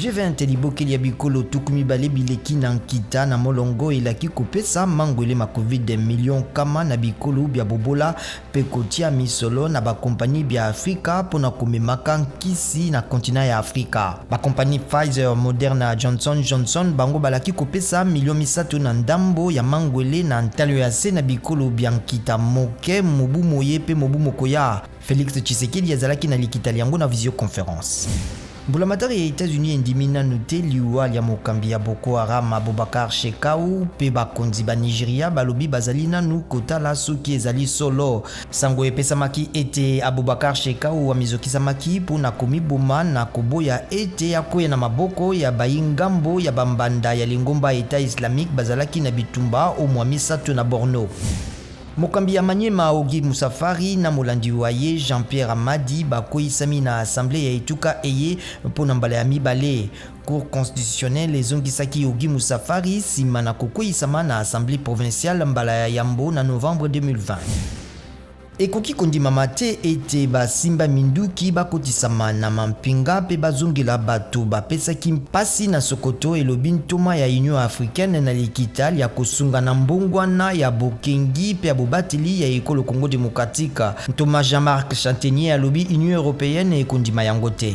G20 libokeli ya bikolo 20 bileki na nkita na molongo elaki kopesa mangwele ma Covid milio nkama na bikolo bya bobola mpe kotia misolo na bakompani bya Afrika mpo na komemaka nkisi na kontina ya Afrika. Bakompani Pfizer, Moderna, Johnson Johnson bango balaki kopesa milio 3 na ndambo ya mangwele na ntalo ya se na bikolo bya nkita moke mobu moye mpe mobu mokoya. Felix Tshisekedi azalaki na likita lyango na visioconference. Mbulamatari ya Etats-Unis endimi nanu te liwa lya mokambi ya Boko Haram Abubakar Shekau mpe bakonzi ba Nigeria balobi bazali nanu kotala soki ezali solo. Sango epesamaki ete Abubakar Shekau amizokisamaki mpo na komiboma na koboya ete akweya na maboko ya bayi ngambo ya bambanda ya lingomba Etat islamique bazalaki na bitumba o'mwa misato na Borno. Mokambi ya Maniema Auguy Musafari na molandi wa ye Jean-Pierre Amadi bakweyisami na assemblee ya etuka eye mpo na mbala ya mibale. Cour constitutionnelle ezongisaki Auguy Musafari nsima na kokweyisama na assemblee provinciale mbala ya yambo na novembre 2020. Ekoki kondimama te ete basimba minduki bakotisama na mampinga mpe bazongela bato bapesaki mpasi na Sokoto, elobi ntoma ya Union africaine na likita lya kosunga na mbongwana ya bokengi mpe ya bobateli ya Ekolo Congo democratique. Ntoma Jean-Marc Chantenier alobi Union europeenne ekondima yango te.